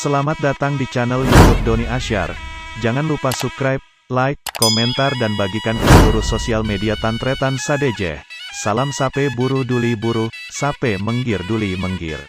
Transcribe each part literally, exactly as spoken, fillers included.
Selamat datang di channel YouTube Doni Asyar. Jangan lupa subscribe, like, komentar, dan bagikan ke seluruh sosial media tan-tarètan sadhâjâ. Salam sapè buru dhuli buru, sapè mèngghir dhuli mèngghir.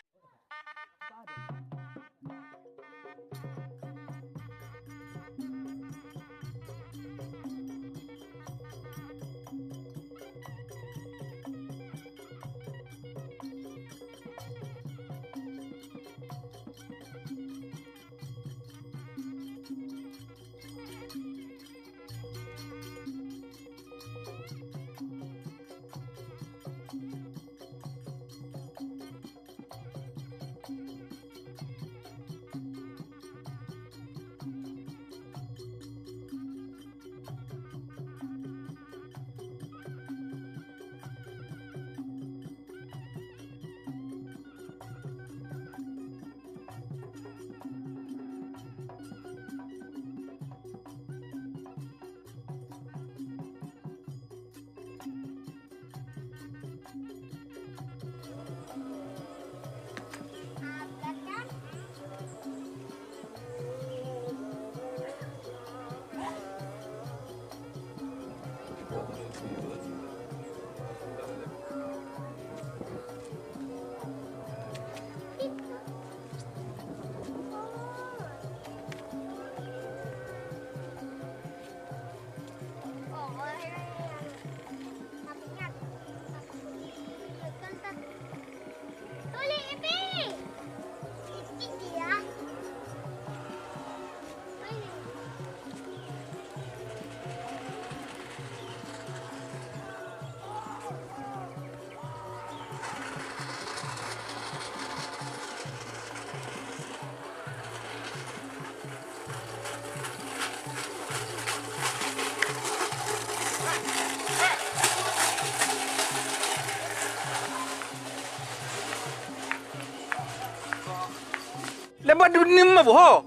Lebat di mana, Bo?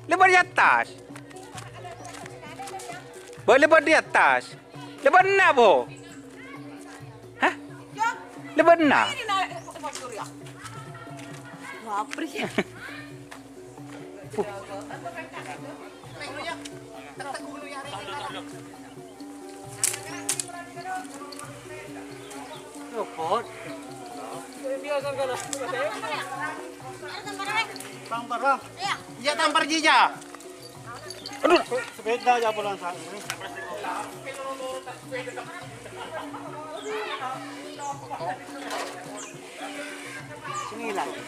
Lebat di atas. Bo, lebat di atas. Lebat enna', Bo. Hah? Lebat enna'. Copot. Bang, parah. Iya, tampar jija. Aduh, sepeda aja pulang saya. Sini lagi.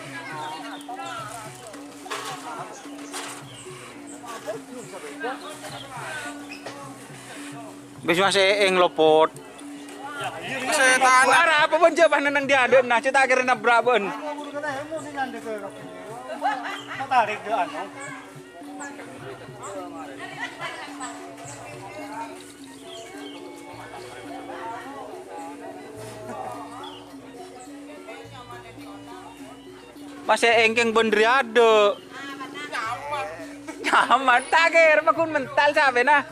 Wis, Mas, eeng lopot. Mas, e, tana. Ara apa pon jâ' pas neng diadâ'na, cè' ta' kèra nabrak bân. Tarik dâ' anu. Pas eeng kèng bân riyadâ'. Nyaman, ta' kèra paggun mental sapèna.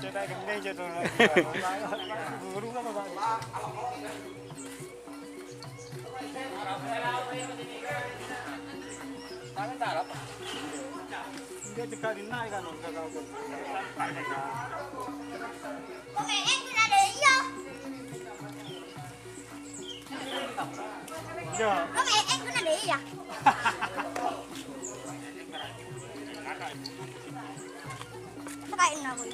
Iya. Kok eek kena deh ya? Sakain aku.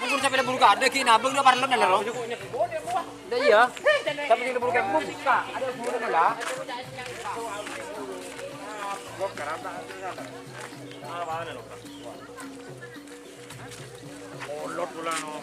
Mungkin sampai lebur kada ki nabung dia parlo nalero. Ndak iya. Tapi sing lebur kempung buka. Ada lebur lah. Kolot pula no.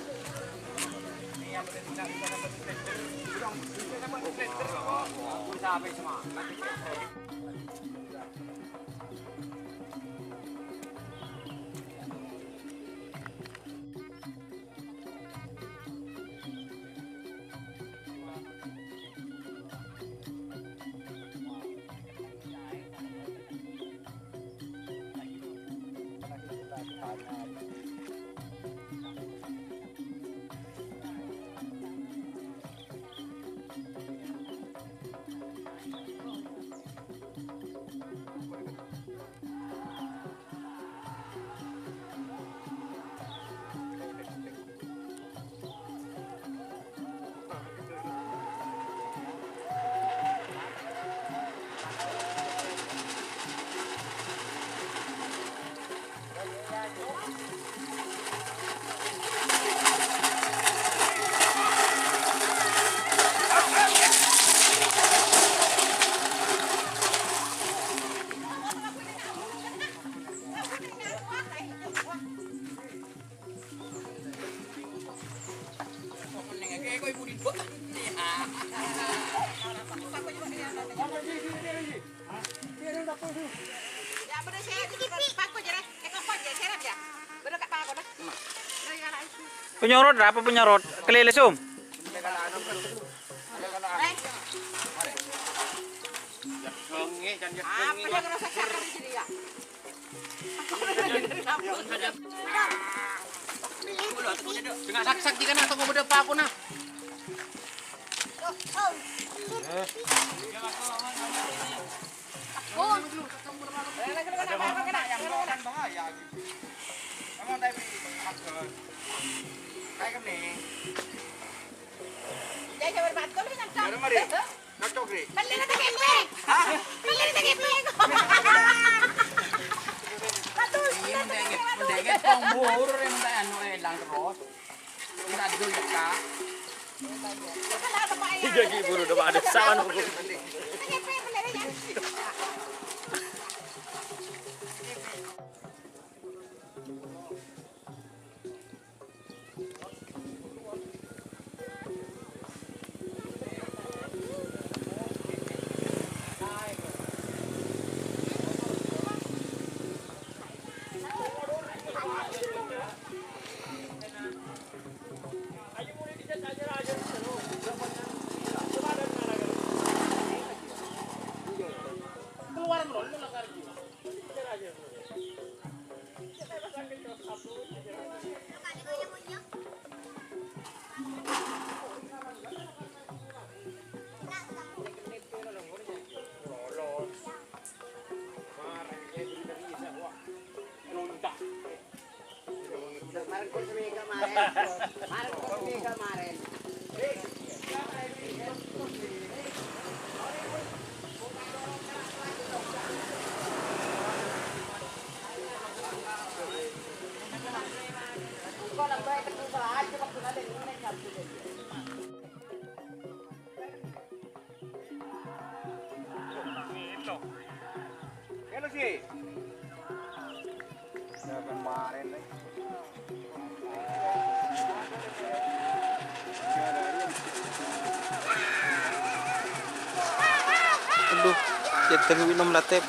Penyorot, apa penyorot? Kelele sum. Tengah saksak di kana, tengah beda apa aku nah. Iya, mendingan, mendingan pemburu yang minta anu elang terus. Minta dulu ya, Kak. Iya, Ki, buru udah ada sawan. Hello, sih. Udah kemarin, nih. Aduh, ceter wi nom latep.